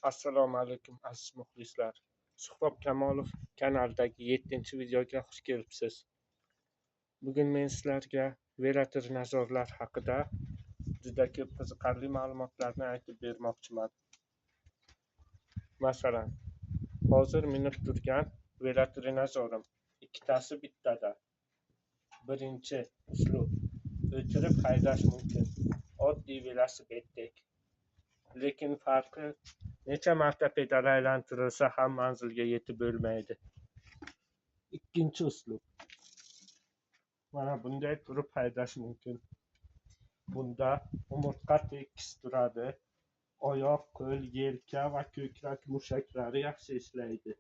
Assalomu alaykum aziz muxlislar. Suhrob Kamolov kanalidagi 7-videoga xush kelibsiz. Bugun men sizlarga velotrenajyorlar haqida juda ko'p qiziqarli ma'lumotlarni aytib bermoqchiman. Masalan, hozir minib turgan velotrenajyorim ikkitasi bittada. Birinchi uslub o'tirib haydash mumkin, oddiy velosipeddek. Lekin farqi necha marta pedal aylantirilsa ham manzilga yetib bo'lmaydi. Ikkinchi uslub. Mana bunday turib haydash mumkin. Bunda umurtqa tekis turadi, oyoq, qo'l, yelka va ko'krak mushaklari yaxshi ishlaydi.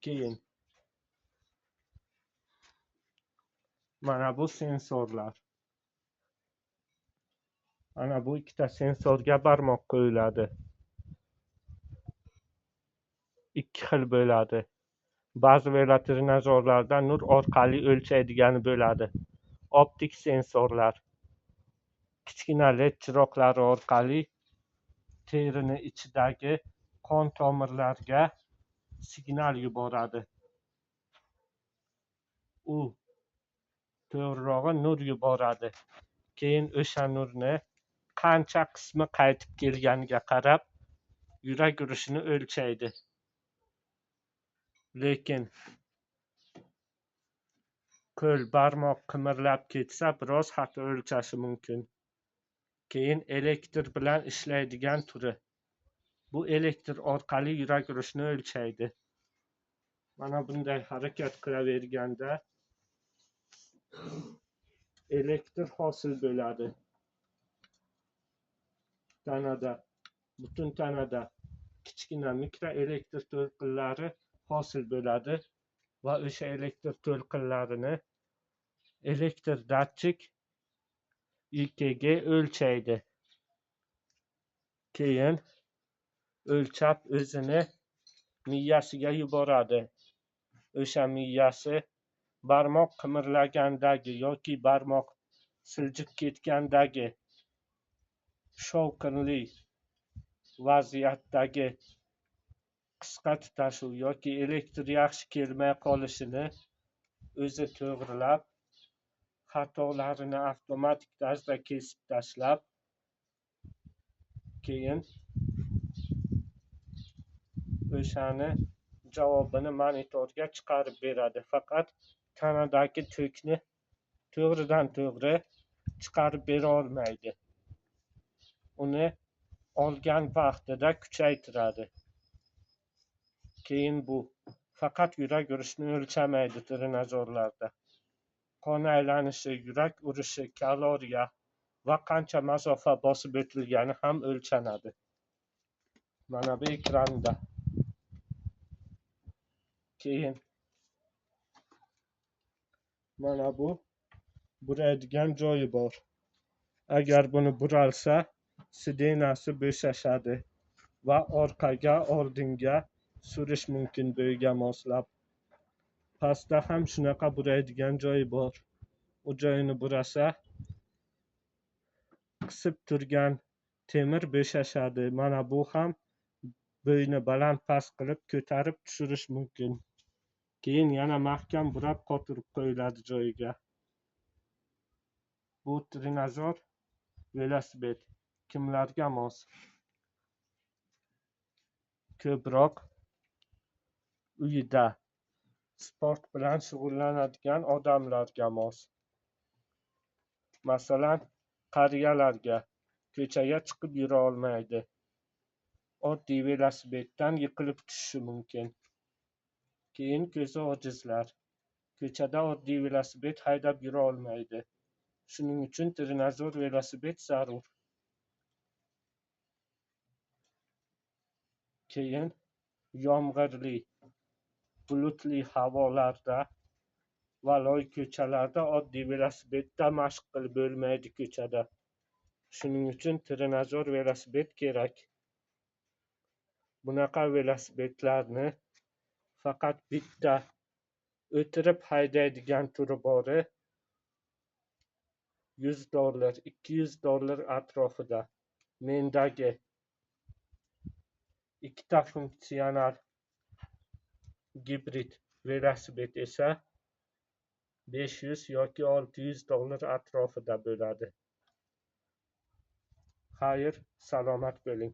Keyin mana bu sensorlar. Ana bu ikkita sensorga barmoq qo'yiladi. Ikki xil bo'ladi. Ba'zi velotrenajyorlarda nur orqali o'lchaydigani bo'ladi. Optik sensorlar kichkina LED chiroqlari orqali terini ichidagi qon tomirlarga signal yuboradi. U to'g'rirog'i nur yuboradi. Keyin o'sha nurni qancha qismi qaytib kelganiga qarab yurak urishini o'lchaydi. Lekin qo'l barmoq qimirlab ketsa biroz xato o'lchashi mumkin. Keyin elektr bilan ishlaydigan turi. Bu elektr orqali yurak urishini o'lchaydi. Mana bunday harakat qilaverganda elektr hosil bo'ladi. Tanada, butun tanada kichkina mikro elektr to'lqinlari hosil bo'ladi va o'sha elektr to'lqinlarini elektr datchik EKG o'lchaydi. Keyin o'lchab o'zini miyasiga yuboradi. O'sha miyasi barmoq qimirlagandagi yoki barmoq siljib ketgandagi shovqinli vaziyatdagi qisqa tutashuv yoki elektr yaxshi kelmay qolishini o'zi to'g'rilab, xatolarini avtomatik tarzda kesib tashlab, keyin o'shani javobini monitorga chiqarib beradi. Faqat tanadagi tokni to'g'ridan to'g'ri chiqarib bera olmaydi. Uni olgan vaqtida kuchaytiradi. Keyin bu faqat yurak urishini o'lchamaydi trenajyorlarda. Qon aylanishi, yurak urishi, kaloriya va qancha masofa bosib o'tilgani ham o'lchanadi. Mana bu ekranda. Keyin mana bu buraydigan joyi bor. Agar buni buralsa, sidenasi bo'shashadi va orqaga, oldinga surish mumkin bo'yga moslab. Pastda ham shunaqa buraydigan joyi bor. U joyini burasa, qisib turgan temir bo'shashadi. Mana bu ham bo'yni baland past qilib ko'tarib tushirish mumkin. Keyin yana mahkam burab qotirib qo'yiladi joyiga. Bu trenajyor velosiped kimlarga mos? Ko'proq uyida sport bilan shug'ullanadigan odamlarga mos. Masalan, qariyalarga ko'chaga chiqib yura olmaydi. Oddiy velosipeddan yiqilib tushishi mumkin. Keyin ko'zi ojizlar ko'chada oddiy velosiped haydab yura olmaydi. Shuning uchun trenajyor velosiped zarur. Keyin yomg'irli, bulutli havolarda va loy ko'chalarda oddiy velosipedda mashq qilib bo'lmaydi ko'chada. Shuning uchun trenajyor velosiped kerak. Bunaqa velosipedlarni faqat bitta o'tirib haydaydigan turi bori $100, $200 atrofida. Mendagi ikkita funksional gibrid velosiped esa 500 yoki 600 dollar atrofida bo'ladi. Xayr, salomat bo'ling.